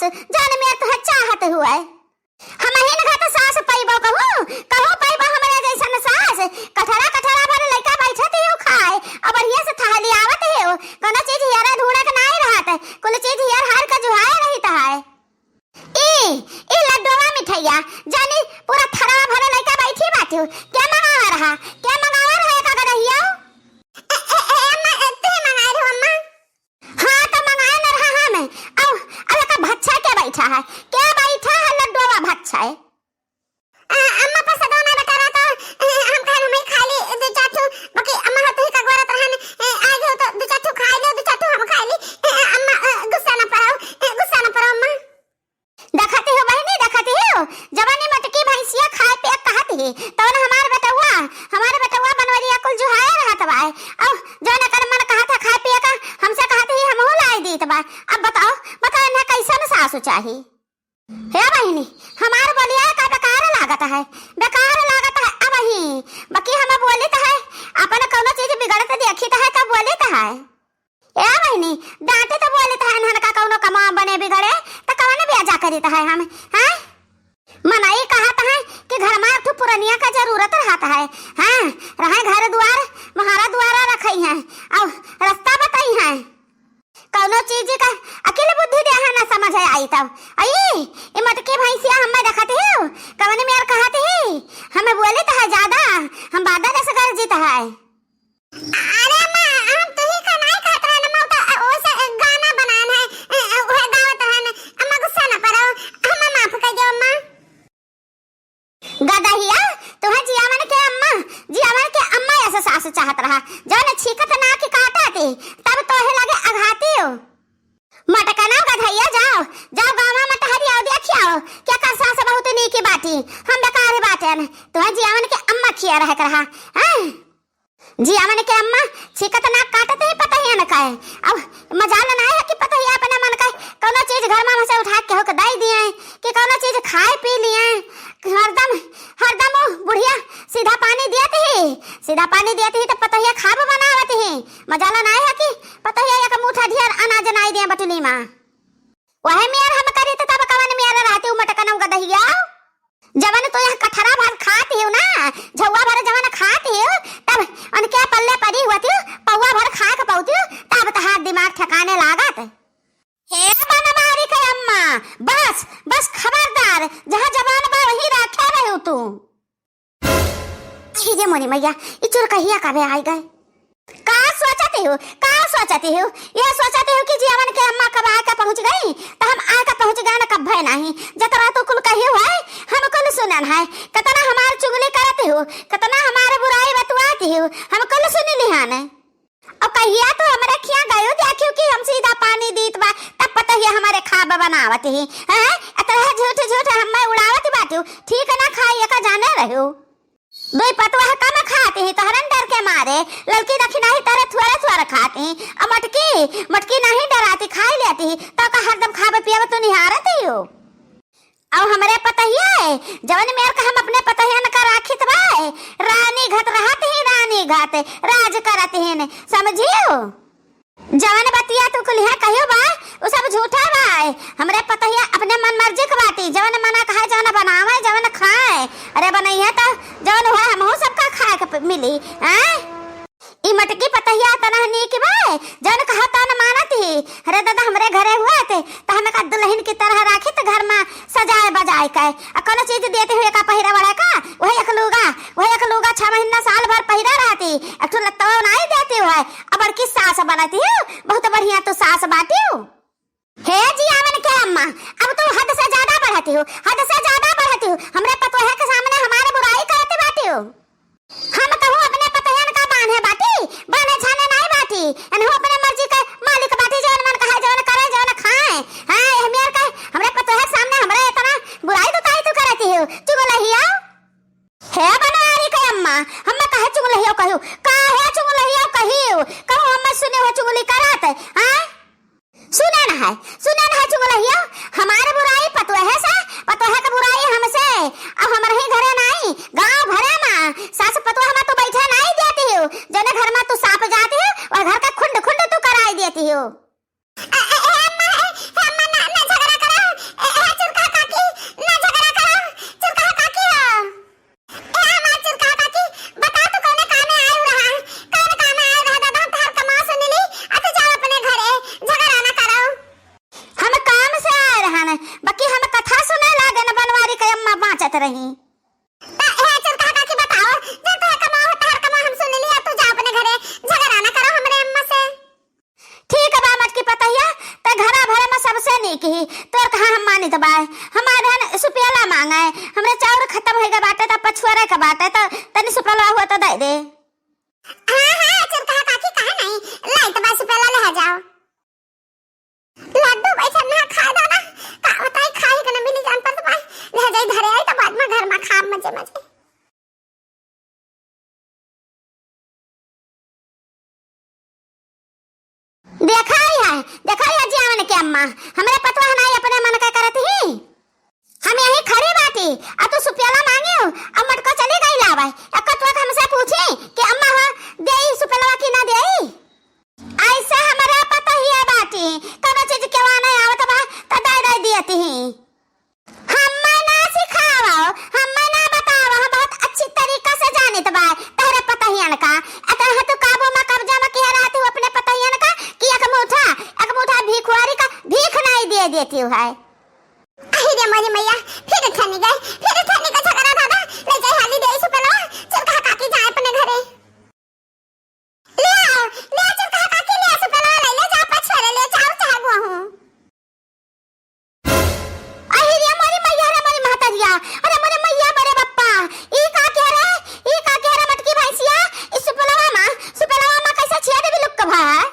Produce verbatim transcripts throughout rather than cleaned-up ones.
जौन मेर तुहे चाहत हुए। हमहिन घत सास पइबो कहू, कहू पइबो हमरे जइसन सास। कठरा कठरा भर लइका बइठत ही खाए, अउ बढ़िया से थहली आवत ही। कउनो चीज हियरा ढूंढे के नाहीं रहत, कुल चीज हियर हार के जुहाए रहित है। ई, ई लड्डुआ मिठइया, जानी पूरा थरवा भर लइका बइठी बाटिउ। के मंगावा रहा, के मंगावा रहा एका गदहिया? ए, ए, ए, अम्मा, ए, तू मंगाए रहो अम्मा। हाँ, त मंगाए न रहा हम। अउ, अउ एका भच्छा के बइठा है? के बइठा है लड्डुआ भच्छा है? अ, अम्मा पर सदा ना बता रहा तो, अ, हम कहन हमही खा ली दो चार ठो, बाकी अम्मा हो तो ही कगोरत रहन, अ, आ गयो तो दो चार ठो खा लो, दो चार ठो हम खा ली। अ, अम्मा, अ, गुस्सा ना पड़ो, अ, गुस्सा ना पड़ो अम्मा। देखत हो बहिनी, देखत हो, जवानी मटकी भैंसिया खाए पिए कहत ही, तवन हमार बेटउआ, हमार बेटउआ बनवरिया कुल जुहाए रहत बाए। अउ जवन एकर मन कहत है खाए पिए का, हमसे कहत ही हमहू लाई दीत बा। अब बताओ, बताओ इन्हें कैसन सासु चाही? हे बहिनी, हमार बोलिया का बेकार लागत है, बेकार लागत है। अब ही बाकी हमें बोलित है, अपन कउनो चीज बिगड़त देखित है तो बोलित है। ए बहिनी, डांटे तो बोलित है, इन्हन का कउनो कमा बने बिगड़े, तो कवन ब्याजा करित है हम, हैं? मनई कहत है कि घर में एक ठो पुरनिया का जरूरत रहत है, हैं? रहे घर दुआर, महारा दुआरा रखई हैं, अउ रस्ता बताई हैं। कउनो चीज का अकिल बुद्धि देहा ना समझ आई तब। आई, ई मटकी भैंसिया हमें देखत ही, कवन मेर कहत ही, हमें बोलित है ज्यादा, हम बादर से गरजित है। अरे अम्मा, हम तुही का नाई कहत रहन, अम्मा, उ तो, अ, ओसे गाना बनान है, अ, अ, उहे गावत रहन। अम्मा, गुस्सा ना पड़ो, हमें माफ कर दो अम्मा। गदहिया, तुहे जियावन के अम्मा, जियावन के अम्मा ऐसे सास चाहत रहा, जौन छीकत नाक काटत ही, तब तोहे लगे अघाती हो। मटकना गधैया जाओ, जाओ गाँव में टहरी आओ, देखी आओ, केकर सास बहुत नीकी बाटी, हम बेकार बाटेन, तुहे जियावन के अम्मा खिया रह के रहा, हैं? जियावन के अम्मा छीकत नाक काटत ही पतहिया न कहे। अब मजाल ना है कि पतहिया अपने मन का कउनो चीज घर में से उठा के होके दे दिए कि कउनो चीज खाए पी लिए। हरदम, हरदम वो बुढ़िया सीधा पानी दियत ही, सीधा पानी दियत ही तो पतहिया खाब बनावत ही। मजाल ना है कि पतहिया एक मुठा ढेर अनाज नाई दिए बटुली में। वहे मेर हम करी तो तब कवन मेर रहती हूँ मटकनऊ गदहिया? जवन तो यह कठरा भर खात ही ना, झौआ भर जवन खात ही, तब उनके पल्ले पड़ी हुआ थी, पौआ भर खाए के पौती, तब तहार दिमाग ठिकाने लागत। हे बनवारी के अम्मा, बस, बस खबरदार, जहाँ जबान बा वहीं रखे रहू तू। अहि रे मोरी मैया, ई चुरकहिया कबे आइ गए? का सोचत हो, का सोचत हो? ये सोचत हो कि जियावन के अम्मा कब आके पहुँच गई, तो हम आके पहुँच गए न कब भय नहीं। जतरा तू कुल कही है, हम कुल सुनन है। कितना हमार चुगली करत हो, कितना हमार बुराई बतुआत हो, हम कुल सुन लिहान। अब कहिया तो हमरे खिया गयो, देखियो कि हम सीधा पानी दीत बा, तब पतहिया हमरे खाब बनावत ही, हैं? अतरे झूठ झूठ हमें उड़ावत बाटियो, ठीक ना खाई का जाने रहो। दुई पतवा कम खाती ही, तोहरन डर के मारे, ललकी दखिनाही तरे थोड़े थोड़े खाती ही, अब मटकी, मटकी नहीं डराती, खाई लेती ही, तो का हरदम खाब पियब तू निहारत ही हो। अब हमरे पतहिया है, जवन मेर का हम अपने पतहियन का राखित बाए, रानी घत रहत ही, रानी घत राज करत ही, समझियो? जवन बतिया तू कुलिहा कहियो बा, उ सब झूठा बाए। हमरे पतहिया अपने मन मर्जी के बाटी, जवन मना कहे, जवन बनावे, जवन खाए। अरे बनइहे तो जवन हुआ हमहू सबका खाए के प-, मिली, हैं? ई मटकी पतहिया तना नीक बा, जौन कहा तौन मानत ही। अरे दादा, हमरे घरे हुआ थे, त हमें का दुल्हन की तरह राखी त घर में सजाए बजाए के। आ कौनो चीज देते हुए का पहिरा वड़ा का, वही एक लूगा, वही एक लूगा छह महीना साल भर पहिरा रहती। एक ठो लत्तवा नाई देती हुआ, अब बड़की सास बनती हो, बहुत बढ़िया तू सास बाटी हो। हे जियावन के अम्मा, अब तू हद से ज्यादा बढ़ती हो, हद से ज्यादा बढ़ती हो। हमरे पतोहे के सामने हमारे बुराई करती बाटी हो। हम कहूँ अपने पतोहन का बान्हे बाटी, बान्हे छाने नाई बाटी। एनहु अपने मर्जी के मालिक बाटी, जवन मन कहे, जवन करे, जवन खाए। हाँ, एह मेर के हमरे पतोहे के सामने हमरे इतना बुराई दुताई तू करती हो, चुगलहिया। हे बनवारी के अम्मा, हम्मे काहे चुगलहिया कहियो? काहे चुगलहिया कहियो? कहूँ हम्मे सुने हो चुगली करत, हाँ? सुने न है, सुने न है चुगलहिया, हमार बुराई पतोहे से, पतोहे के बुराई हमसे। अब हमरे ही घरे नाई, गाँव भरे मा सास पतोह मा तू बैठे नाई देती हो। जने घर मा तू साप जाती हो, वह घर का खुंड खुंड तू कराई देती हो। ए, ए, ए, अम्मा, ए, ए, अम्मा, ना, ना झगड़ा करो। रही। त ए चुरकहा काकी बताओ, जब तोहे कमाओ, तोहर कमाओ हम सुन लिया, तू जा अपने घरे, झगड़ा ना करो हमरे अम्मा से। ठीक बा मटकी पतहिया, त घरा भरे में सबसे नीक ही, तोर कहाँ हम मानित बाय। हमार हन सुपेला मांगे, हमरे चाउर खतम होइ गए बाटे, त पछुआरे के बाटे, त तनी सुपेलवा हुआ त दे दे। हाँ, हाँ, चुरकहा काकी कहा नहीं, लाइत बा सुपेला, ले जाओ। लड्डू बैठन ना खाए दादा, का बताई, खाए के ना मिली जान पर तो पाए, ले जाई धरे आई त बाद में घर में खाब मजे मजे। देखाई है, देखाई है जियावन के अम्मा, हमरे पतवा नाई अपने मन का करत ही। हम यहीं खड़ी बाटी, आ तू सुपेला मांगियो, अब मटको चली गई लावे। अब कतवा हमसे पूछी कि अम्मा हो, देई सुपेलवा कि ना देई? ऐसे हमरा पतहिया बाटी, कउनो चीज के वा नहीं आवत बा, त दे दे दियती ही। हम्मे ना सिखावा, हम्मे ना बतावा, हम बहुत अच्छी तरीका से जानित बा तहरे पतहियन का। अतः तू काबू में कब्जा में किहे रहती हो अपने पतहियन का कि एक मुठा, एक मुठा भिखुआरी का भीख नहीं दे देती हो है। अहि रे मोरी मैया, फिर ठनी गए, फिर ठनी का झगड़ा दादा, ले जाए हाली दे सुपेलवा, चुरकहा काकी जाए अपने घरे। ले आओ, ले आओ, चुरकहा काकी, ले आओ, सुपेलवा ले, ले जाओ, पछुआरे ले जाओ, चाहे गोहूँ। अहि रे मोरी मैया, रे मोरी महतरिया, अरे मोरी मैया, बड़े बप्पा, ई का कह रहे, ई का कह रहे मटकी भैंसिया, ई सुपेलवा माँ, सुपेलवा माँ कैसे छिया देवी लुक भा है?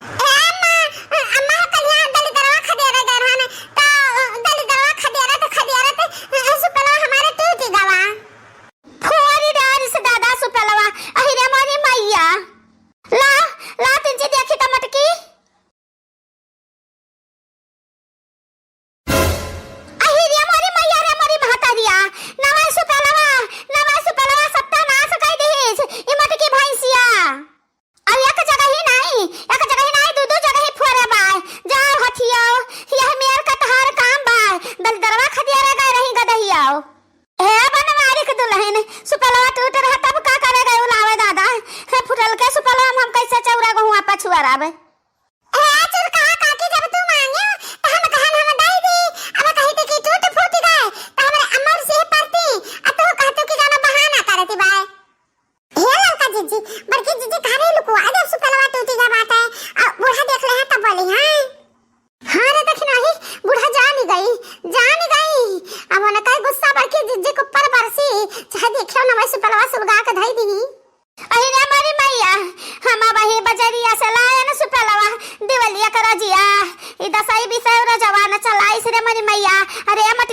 ए अम्मा, अम्मा कलिया दलिदरवा खदेरे गए रहन, त दलिदरवा खदेरत, खदेरत, सुपेलवा हमारे टूट गवा। फोरी डारिस दादा सुपेलवा, अहि रे मोरी मैया। ला, ला तिनची देखी त मटकी। अहि रे मोरी मैया रे मोरी महतरिया, नवा सुपेलवा, नवा सुपेलवा सत्यानाश कइ दिहिस, ई मटकी भैंसिया। अब एक जगह ही नाई, एक जगह ही नाई, दू दू जगह ही फोरे बाय। जाओ हथियाओ, यह मेर का तहार काम बाय। दलिदरवा खदियारे गए रही गदहियाओ। हे बनवारी के दुलहिन, सुपेलवा टूट रहा तब का करे गए उलावे दादा? हे फुटल के सुपेलवा में हम कैसे चौरा गहुआ पछुआराबे? हे चुरकहा काकी, जब तू मांगे त हम कहन हम दई दी, अब कही थे कि टूट फूट गए, त हमरे अमर से परती, आ तू कहतू कि जाना बहाना करती बाय। हे ललका जिज्जी, बड़की जिज्जी कहाँ रही लुकुआ? अरे सुपेलवा टूटी गवा बाटे। आ बूढ़ा देख ले हैं तब बोली, हाँ। हाँ रे दखिनही, बूढ़ा जान गई, जान गई। अब उनका गुस्सा बड़की जिज्जी के ऊपर बरसी, चाहे देखियो न वही सुपेलवा सुलगा के धई दी। अहि रे मोरी मैया, हम वही बजरिया से लायन सुपेलवा, दिवलिया कर रजिया, ई दसई बिसई रजवा न चलाइस रे मोरी मैया। अरे मट